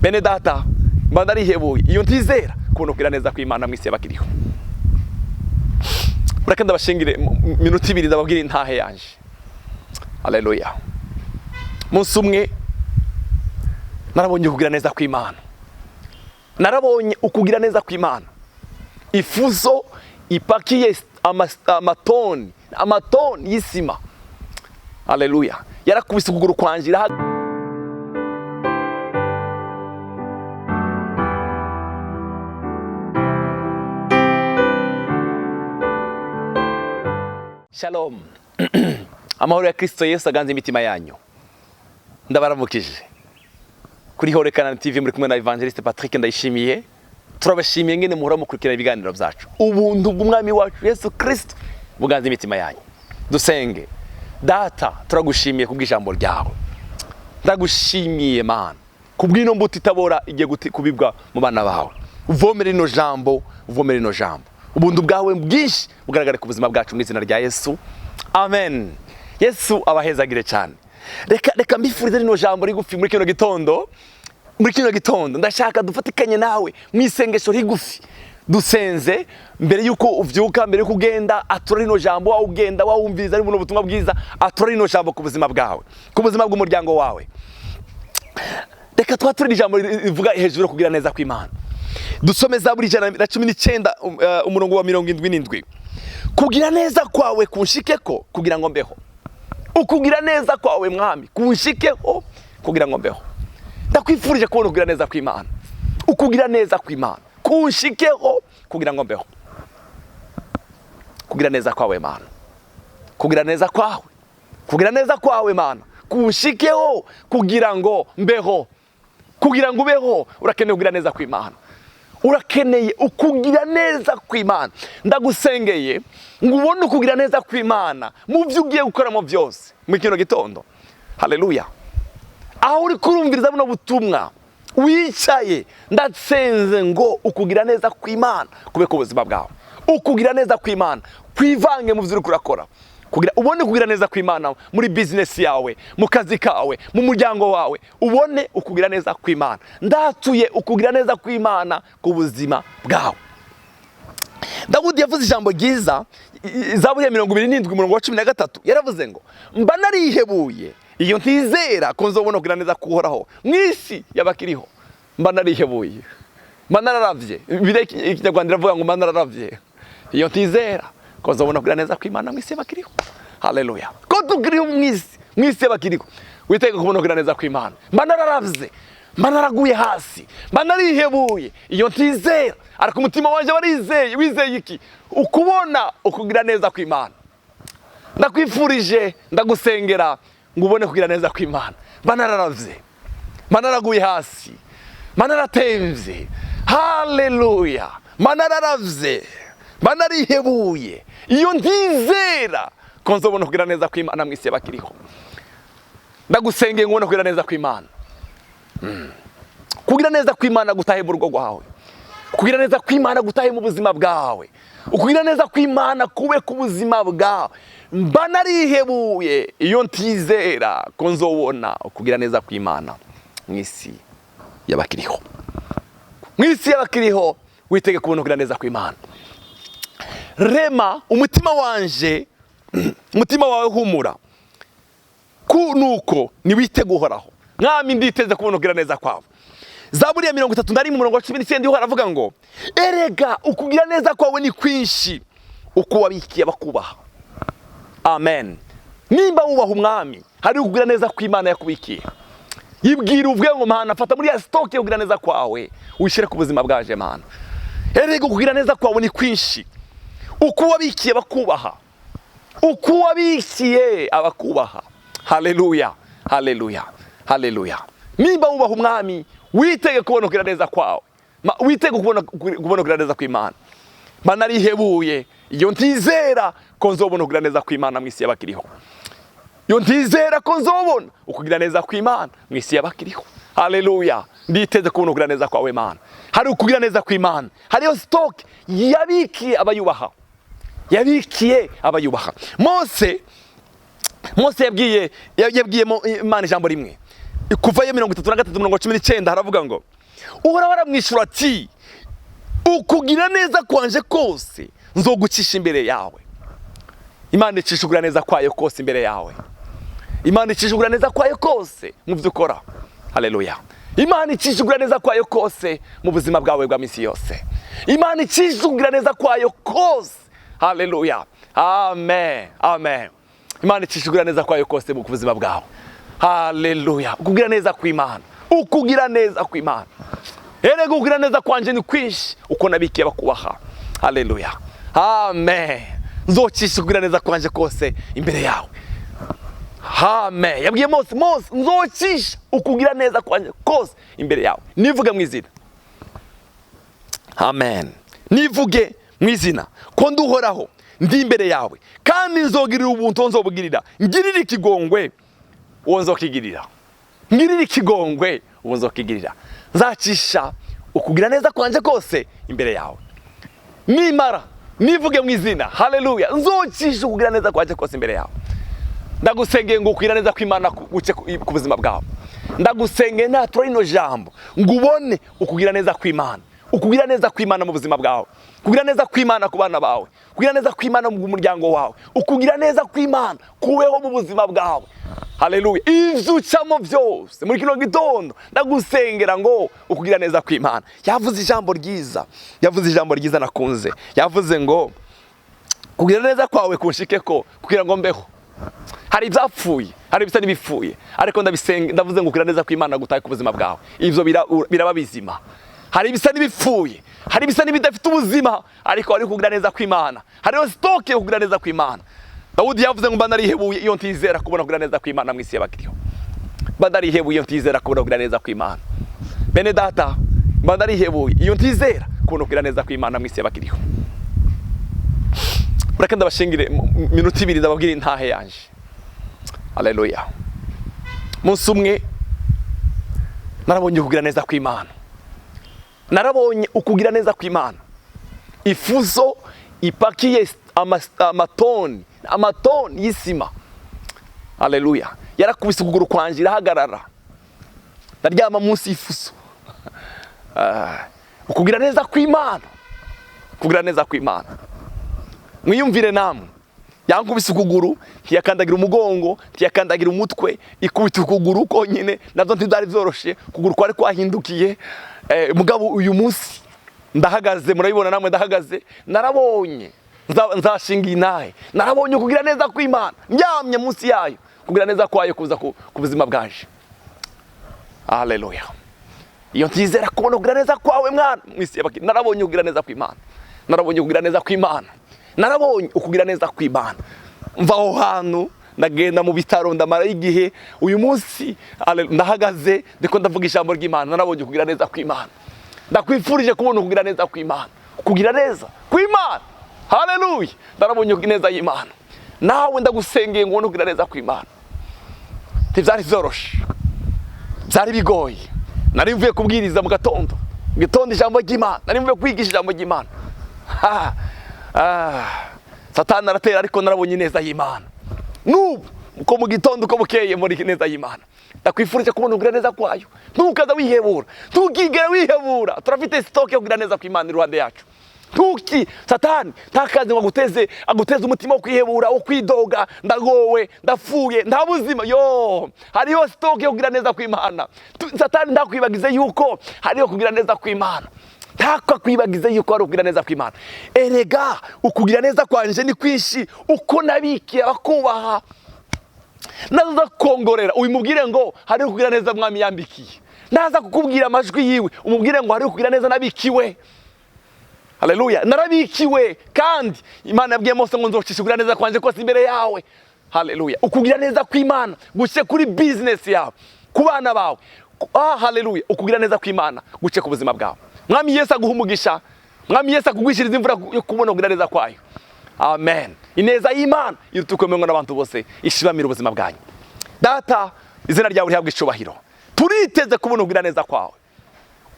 Bene data, mba narihebuye iyo ntizera kubona kugira neza kw'Imana mu isi y'abakiriho. Mureke ndabashingire minota 2 ndababwira intahe yanje. Haleluya. Munsi umwe narabonye ukugira neza kw'Imana. Narabonye ukugira neza kw'Imana. Ifuso ipakiye amatoni, amatoni y'isima. Haleluya. Yarakubise ukuguru kwanje. Shalom. Amahoro ya Kristo Yesu aganze imitima yanyu. Ndabaramukije. Kuri Horekanani TV muri kumwe na Evangeliste Patrick Ndayishimiye. Turabashimiye ngene muhora mukurikira ibiganiro byacu. Ubuntu bw'Umwami wacu Yesu Kristo buganze imitima yanyu. Dusenge. Data, turagushimiye kubw'ijambo ryawe. Ndagushimiye Mana kubw'ino mbuto itabora igiye kubibwa mu bana bawe. Uvomere ino jambo, uvomere ino jambo. Ubuntu bwawe bwinshi bugaragare ku buzima bwacu mu izina rya Yesu. Amen. Yesu abahezagire cyane. Reka mbifurize rino jambo rigufi muri kino gitondo. Muri kino gitondo ndashaka dufatikanye nawe mu isengesho rigufi. Dusenze mbere yuko uvyuka, mbere yuko ugenda, atura rino jambo, wawe ugenda wawumviriza ari buno butumwa bwiza, atura rino jambo ku buzima bwawe, ku buzima bw'umuryango wawe. Reka twature ijambo rivuga hejuru kugira neza kw'Imana. Dusome Zaburi 119 umurongo wa 77. Kugira neza kwawe kunshikeko kugira ngo mbeho. Ukugira neza kwawe Mwami kunshikeho kugira ngo mbeho. Ndakwifurije kubona ukugira neza kw'Imana. Ukugira neza kw'Imana kunshikeho kugira ngo mbeho. Kugira neza kwawe Mana. Kugira neza kwawe. Kugira neza kwawe Mana kunshikeho kugira ngo mbeho. Kugira ngo ubeho urakeneye kugira neza kw'Imana. Urakeneye ukugira neza kw'Imana. Ndagusengeye ngo ubone ukugira neza kw'Imana mu byo ugiye gukoramo byose muri kino gitondo. Haleluya. Aho uri kurumviriza buno butumwa wicaye, ndatsenze ngo ukugira neza kw'Imana kube ku buzima bwawe. Ukugira neza kw'Imana kwivange mu byo uri kurakora. Kugira ubone kugira neza kw'Imana muri business yawe, mu kazi kawe, mu muryango wawe, ubone ukugira neza kw'Imana. Ndatuye ukugira neza kw'Imana ku buzima bwawe. Dawudi yavuze ijambo ryiza, Zaburi ya 27 umurongo wa 13, yaravuze ngo mba narihebuye iyo ntizera ko nzobona kugira neza kuhoraho mu isi y'abakiriho. Mba narihebuye, mba nararavye. Bibiliya Ikinyarwanda iravuga ngo mba nararavye iyo ntizera ko nzobona kugira neza kw'Imana mu isi y'abakiriho. Haleluya. Ko tukiriho mu isi, mu isi y'abakiriho, witege kubona kugira neza kw'Imana. Mba nararavye, mba naraguye hasi, mba narihebuye iyo ntizera, ariko umutima wanje warizeye. Wizeye iki? Ukubona ukugira neza kw'Imana. Ndakwifurije, ndagusengera ngo ubone kugira neza kw'Imana. Mba nararavye, mba naraguye hasi, mba naratemvye. Haleluya. Mba nararavye, mba narihebuye iyo ntizera ko nzobona kugira neza kw'Imana mu isi y'abakiriho. Ndagusengeye ngo ubone kugira neza kw'Imana. Kugira neza kw'Imana gutahe mu rugo rwawe. Kugira neza kw'Imana gutahe mu buzima bwawe. Ukugira neza kw'Imana kube ku buzima bwawe. Mba narihebuye iyo ntizera ko nzobona ukugira neza kw'Imana mu isi y'abakiriho. Mu isi y'abakiriho witege kubona kugira neza kw'Imana. Rema umutima wanje, umutima wawe humura. Ku nuko niwitege Uhoraho. Mwami nditeze kubona kugira neza kwawe. Zaburi ya 31 umurongo wa 19 Uhoraho aravuga ngo erega ukugira neza kwawe ni kwinshi uko wabikiye abakubaha. Amen. Nimba wubaha Umwami, hari ukugira neza kw'Imana yakubikiye. Yibwira uvuge ngo Mana fata muri ya stock yo kugira neza kwawe uyishyire ku buzima bwaje Mana. Erega ukugira neza kwawe ni kwinshi uko wabikiye abakubaha. Uko wabikiye abakubaha. Haleluya. Haleluya. Haleluya. Nimba wubaha Umwami, witege kubona kugira neza kwawe. Witege kubona kugira neza kw'Imana. Mba narihebuye iyo ntizera ko nzobona kugira neza kw'Imana mu isi y'abakiriho. Iyo ntizera ko nzobona ukugira neza kw'Imana mu isi y'abakiriho. Haleluya. Nditeze kubona kugira neza kwawe Mana. Hari ukugira neza kw'Imana. Hariyo stock yabikiye abayubaha. Yabikiye abayubaha. Mose yabwiye Imana ijambo rimwe. Kuvayo 33:19 haravuga ngo: "Uhoraho aramwishyura ati: 'Ukugira neza kwanje kose nzogucisha imbere yawe.'" Imana icisha ukugira neza kwayo kose imbere yawe. Imana icisha ukugira neza kwayo kose mu byo ukora. Haleluya! Imana icisha ukugira neza kwayo kose mu buzima bwawe bwa minsi yose. Imana icisha ukugira neza kwayo kose. Haleluya, amen, amen. Imana icisha ukugira neza kwayo kose mu buzima bwawe. Haleluya! Ukugira neza kw'Imana, ukugira neza kw'Imana. Erega ukugira neza kwanje ni kwinshi, uko nabikiye bakubaha. Haleluya, amen. Nzocisha ukugira neza kwanje kose imbere yawe. Amen. Yabwiye Mose: "Mose, nzocisha ukugira neza kwanje kose imbere yawe." Nivuge mu izina. Amen. Nivuge mu izina ko nduhoraho ndi imbere yawe, kandi nzogirira ubuntu nzobugirira, ngirira ikigongwe uwo nzokigirira, ngirira ikigongwe uwo nzokigirira. Nzacisha ukugira neza kwanje kose imbere yawe. Nimara nivuge mu izina. Haleluya! Nzocisha ukugira neza kwanje kose imbere yawe. Ndagusengeye ngo ukugira neza kw'Imana guce ku buzima bwawe. Ndagusengeye natura rino jambo ngo ubone ukugira neza kw'Imana, ukugira neza kw'Imana mu buzima bwawe, kugira neza kw'Imana ku bana bawe, kugira neza kw'Imana mu muryango wawe, ukugira neza kw'Imana kubeho mu buzima bwawe. Haleluya! Ivyo ucamo byose muri kino gitondo, ndagusengera ngo ukugira neza kw'Imana. Yavuze ijambo ryiza, yavuze ijambo ryiza nakunze. Yavuze ngo: "Kugira neza kwawe kunshike ko kugira ngo mbeho." Hari ibyapfuye, hari ibisa n'ibipfuye, ariko ndabisenga, ndavuze ngo kugira neza kw'Imana gutaye ku buzima bwawe, ivyo biraba bizima. Hari ibisa n'ibipfuye, hari ibisa n'ibidafite ubuzima, ariko hari kugira neza kw'Imana, hariho stock yo kugira neza kw'Imana. Dawudi yavuze ngo: "Mba narihebuye iyo ntizera kubona kugira neza kw'Imana mu isi y'abakiriho. Mba narihebuye iyo ntizera kubona kugira neza kw'Imana." Bene data, mba narihebuye iyo ntizera kubona kugira neza kw'Imana mu isi y'abakiriho. Mureke ndabashingire minota 2, ndababwira intahe yanje. Haleluya! Munsi umwe narabonye ukugira neza kw'Imana, narabonye ukugira neza kw'Imana. Ifuso ipakiye amatoni amatoni y'isima, haleluya, yarakubise ukuguru kwanje irahagarara, ndaryama munsi y'ifuso. Ukugira neza kw'Imana, kugira neza kw'Imana. Mwiyumvire namwe: yankubise ukuguru, ntiyakandagira umugongo, ntiyakandagira umutwe, ikubita ukuguru konyine. Nabyo ntibyari byoroshe, ukuguru kwari kwahindukiye. Mugabo uyu munsi ndahagaze, murabibona namwe ndahagaze. Narabonye, nzashinga intahe, narabonye ukugira neza kw'Imana ndyamye munsi yayo, kugira neza kwayo kuza ku buzima bwanje. Haleluya! Iyo ntizera kubona kugira neza kwawe mwana mu isi y'abakire. Narabonye kugira neza kw'Imana, narabonye kugira neza kw'Imana, narabonye ukugira neza kw'Imana. Mva aho hantu, ndagenda mu bitaro, ndamara igihe. Uyu munsi ndahagaze, ndiko ndavuga ijambo ry'Imana. Narabonye kugira neza kw'Imana. Ndakwifurije kubona ukugira neza kw'Imana, kugira neza kw'Imana. Haleluya! Ndarabonye neza y'Imana. Nawe ndagusengeye ngo ubone kugira neza kw'Imana. Ntibyari byoroshe, byari bigoye. Nari mvuye kubwiriza mu gatondo, mu gitondo ijambo ry'Imana, nari mvuye kwigisha ijambo ry'Imana. Ha, Satani aratera, ariko narabonye neza y'Imana. N'ubu uko mu gitondo, uko bukeye, muri neza y'Imana. Ndakwifurije kubona ukugira neza kwayo. Ntukaza wihebura, ntukigere wihebura. Turafite stock yo kugira neza kw'Imana iruhande yacu. Ntuki Satani ntakaze ngo aguteze umutima wo kwihebura, wo kwidoga: "Ndagowe, ndapfuye, nta buzima." Yo, hariho stock yo kugira neza kw'Imana. Satani ntakwibagize yuko hariho kugira neza kw'Imana, ntakakwibagize yuko hari ukugira neza kw'Imana. Erega ukugira neza kwanje ni kwinshi, uko nabikiye abakubaha. Naza kongorera uyu, mubwire ngo hariho kugira neza mwami yambikiye. Naza kukubwira amajwi yiwe, umubwire ngo hariho kugira neza nabikiwe. Haleluya! Narabikiwe, kandi Imana yabwiye Mose ngo: "Nzocisha kugira neza kwanje kose imbere yawe." Haleluya! Ukugira neza kw'Imana guce kuri business yawe, ku bana bawe. Haleluya! Ukugira neza kw'Imana guce ku buzima bwawe. Mwami Yesu aguha umugisha. Mwami Yesu akugwishiriza imvura yo kubona kugira neza kwayo. Amen. Ineza y'Imana iruta uko n'abantu bose ishibamira ubuzima bwanyu. Data, izina ryawe rihabwa icubahiro. Turiteze kubona kugira neza kwawe.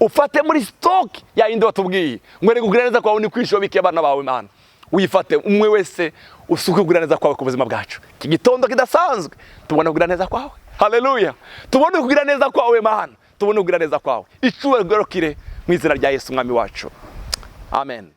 Ufate muri stock ya yindi watubwiye ngo: "Erega kugira neza kwawe ni kwinshi wabikiye abana bawe." Mana. Wifate umwe wese, usuke kugira neza kwawe ku buzima bwacu. Iki gitondo kidasanzwe, tubone kugira neza kwawe. Haleluya! Tubone kugira neza kwawe, Mana, tubone kugira neza kwawe. Icyubahiro kire mu izina rya Yesu Umwami wacu. Amen.